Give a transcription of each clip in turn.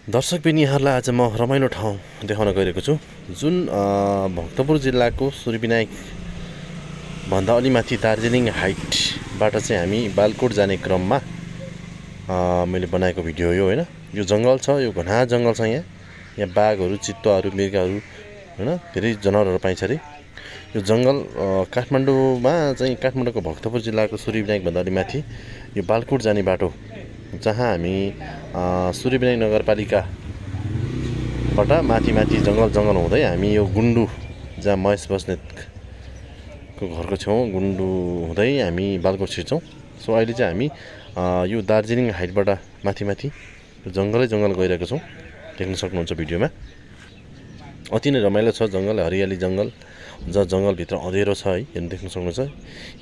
दर्शकबिन यहाँहरूलाई आज म रमाइलो ठाउँ देखाउन गइरहेको छु जुन भक्तपुर जिल्लाको सूर्यविनायक भन्दा अलि माथि दार्जिलिङ हाइटबाट चाहिँ हामी बालकोट जाने क्रममा मैले बनाएको भिडियो हो यो हैन। यो जंगल छ, यो घना जंगल छ। यहाँ बाघहरू, चितुवाहरू, मृगहरू हैन धेरै जनावरहरू पाइन्छ रे। यो जंगल काठमाडौँमा चाहिँ काठमाडौँको भक्तपुर जिल्लाको सूर्यविनायक भन्दा अलि माथि यो बालकोट जाने बाटो, जहाँ हामी सूर्यविनायक नगरपालिकाबाट माथि जंगल हुँदै हामी यो गुन्डु, जहाँ महेश बस्नेतको घरको छेउ गुन्डु हुँदै हामी बालकोट छिर्छौँ। सो अहिले चाहिँ हामी यो दार्जिलिङ हाइटबाट माथि यो जंगल गइरहेको छौँ। देख्न सक्नुहुन्छ भिडियोमा। अति नै रमाइलो छ जंगल, हरियाली जंगल, जहाँ जंगलभित्र अँधेरो छ है, हेर्नु देख्न सक्नुहुन्छ।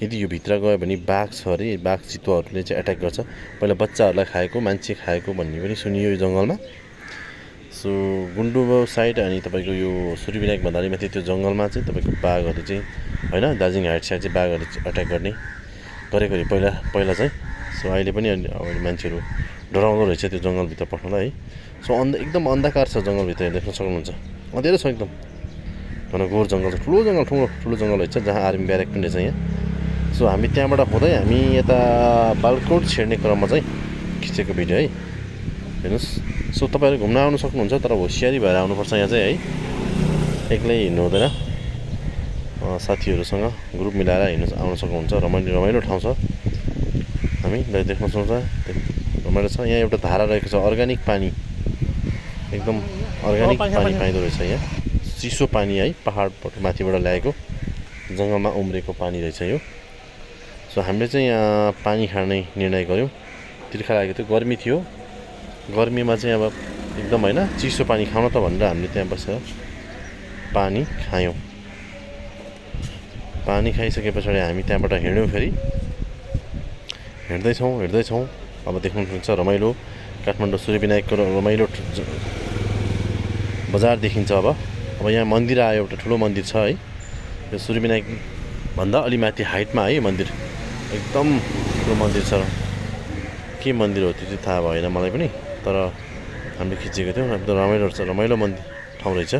यदि यो भित्र गयो भने बाघ छ अरे, बाघ चितुवाहरूले चाहिँ एट्याक गर्छ। पहिला बच्चाहरूलाई खाएको, मान्छे खाएको भन्ने पनि सुनियो यो जंगलमा। सो गुन्डु साइड अनि तपाईँको यो सूर्यविनायक भन्दा अलि माथि त्यो जंगलमा चाहिँ तपाईँको बाघहरू चाहिँ हैन, दार्जिलिङ हाइट साइड चाहिँ बाघहरू एट्याक गरेको अरे पहिला चाहिँ। सो अहिले पनि अब मान्छेहरू डराउँदो रहेछ त्यो जंगलभित्र पठाउँदा है। सो एकदम अन्धकार छ जंगलभित्र, देख्न सक्नुहुन्छ। अँधेरो छ एकदम, घनघोर जंगल छ, ठुलो जंगल रहेछ, जहाँ आर्मी ब्यारेक पनि रहेछ यहाँ। सो हामी त्यहाँबाट हुँदै हामी यता बालकोट छिर्ने क्रममा चाहिँ खिचेको भिडियो है, हेर्नुहोस्। सो तपाईँहरू घुम्न आउनु सक्नुहुन्छ, तर होसियारी भएर आउनुपर्छ यहाँ चाहिँ है। एक्लै हिँड्नु हुँदैन, साथीहरूसँग ग्रुप मिलाएर आउन सक्नुहुन्छ। रमाइलो ठाउँ छ। हामी देख्न सक्नुहुन्छ, रमाइलो छ। यहाँ एउटा धारा रहेको छ, अर्ग्यानिक पानी, एकदम अर्ग्यानिक पानी पाइँदो रहेछ यहाँ। चिसो पानी है, पहाडबाट माथिबाट ल्याएको जङ्गलमा उम्रेको पानी रहेछ यो। सो हामीले चाहिँ यहाँ पानी खाने निर्णय गऱ्यौँ। तिर्खा लागेको थियो, गर्मी थियो। गर्मीमा चाहिँ अब एकदम हैन चिसो पानी खाउँ त भनेर हामीले त्यहाँ बसेर पानी खायौँ। पानी खाइसके पछाडि हामी त्यहाँबाट हिँड्यौँ। फेरि हिँड्दैछौँ। अब देख्नुहुन्छ रमाइलो काठमाडौँ सूर्यविनायकको रमाइलो बजार देखिन्छ। अब यहाँ मन्दिर आयो, एउटा ठुलो मन्दिर छ है। यो सूर्यविनायक भन्दा अलि माथि हाइटमा है मन्दिर, एकदम ठुलो मन्दिर छ। के मन्दिर हो त्यो चाहिँ थाहा भएन मलाई पनि, तर हामीले खिचेको थियौँ। एकदम रमाइलो मन्दिर ठाउँ रहेछ।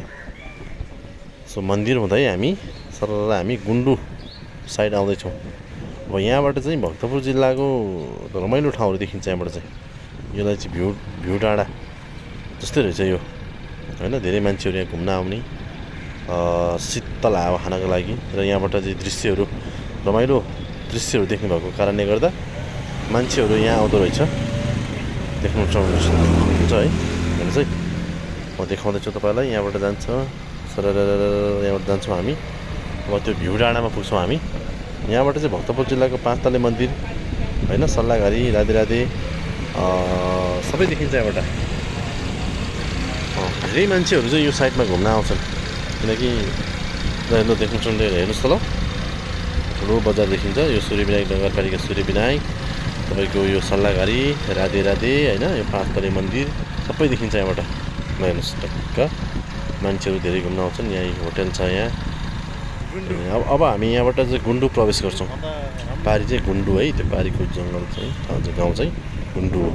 सो मन्दिर हुँदै हामी सरल गुन्डु साइड आउँदैछौँ। अब यहाँबाट चाहिँ भक्तपुर जिल्लाको रमाइलो ठाउँहरू देखिन्छ। यहाँबाट चाहिँ यसलाई चाहिँ भ्यू डाँडा जस्तै रहेछ यो हैन। धेरै मान्छेहरू यहाँ घुम्न आउने, शीतल हावा खानको लागि। र यहाँबाट चाहिँ दृश्यहरू, रमाइलो दृश्यहरू देख्नु भएको कारणले गर्दा मान्छेहरू यहाँ आउँदो रहेछ। देख्नु सक्नुहुन्छ है। हेर्नुहोस् है, म देखाउँदैछु तपाईँलाई। यहाँबाट जान्छ यहाँबाट जान्छौँ हामी। अब त्यो भ्यू डाँडामा पुग्छौँ हामी। यहाँबाट चाहिँ भक्तपुर जिल्लाको 5 तले मन्दिर हैन, सल्लाहघारी, राधे सबै देखिन्छ यहाँबाट। धेरै मान्छेहरू चाहिँ यो साइडमा घुम्न आउँछन्, किनकि हेर्नु देख्नु हेर्नुहोस् त ल, ठुलो बजार देखिन्छ। यो सूर्यविनायक नगरपालिका सूर्यविनायक, तपाईँको यो सल्लाहघारी, राधे हैन, यो 5 तले मन्दिर सबै देखिन्छ यहाँबाट। हेर्नुहोस् टक्क मान्छेहरू धेरै घुम्न आउँछन्। यहाँ होटल छ यहाँ। अब हामी यहाँबाट चाहिँ गुन्डु प्रवेश गर्छौँ। पारी चाहिँ गुन्डु है, त्यो पारीको जङ्गल चाहिँ गाउँ चाहिँ गुन्डु हो।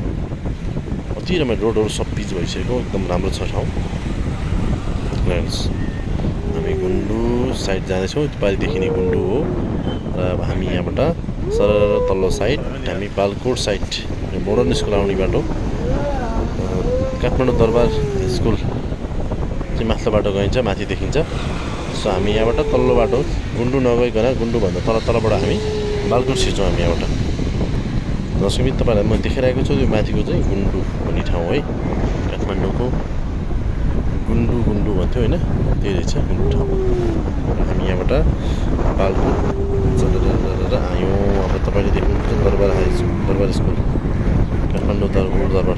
अति रमाइलो, रोडहरू सब पिच भइसकेको, एकदम राम्रो छ ठाउँ। हेर्नुहोस्, हामी गुन्डु साइड जाँदैछौँ। त्यो पारी देखिने गुन्डु हो। र अब हामी यहाँबाट सरर तल्लो साइड हामी बालकोट साइड, मोडर्न स्कुल आउने बाटो, काठमाडौँ दरबार स्कुल चाहिँ माथिल्लो बाटो गइन्छ, माथि देखिन्छ। सो हामी यहाँबाट तल्लो बाटो गुन्डु नगइकन गुन्डुभन्दा तलबाट हामी बालकोट छिर्छौँ। हामी यहाँबाट दर्शकबिन तपाईँलाई म देखाइरहेको छु यो माथिको चाहिँ गुन्डु भन्ने ठाउँ है। काठमाडौँको गुन्डु भन्थ्यो होइन, त्यही रहेछ गुन्डु ठाउँ। हामी यहाँबाट बालकोट आयौँ। अब तपाईँले देख्नुहुन्छ दरबार स्कुल, काठमाडौँ ओल्ड दरबार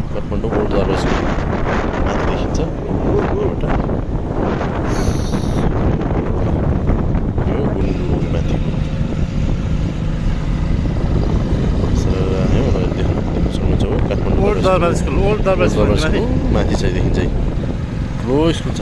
स्कुल माथि देखिन्छ यहाँबाट। यो गुन्डु माथि देख्नु सक्नुहुन्छ हो। काठमाडौँ ओल्ड दरबार स्कुल माथि चाहिँ देखिन्छ है, ठुलो स्कुल छ।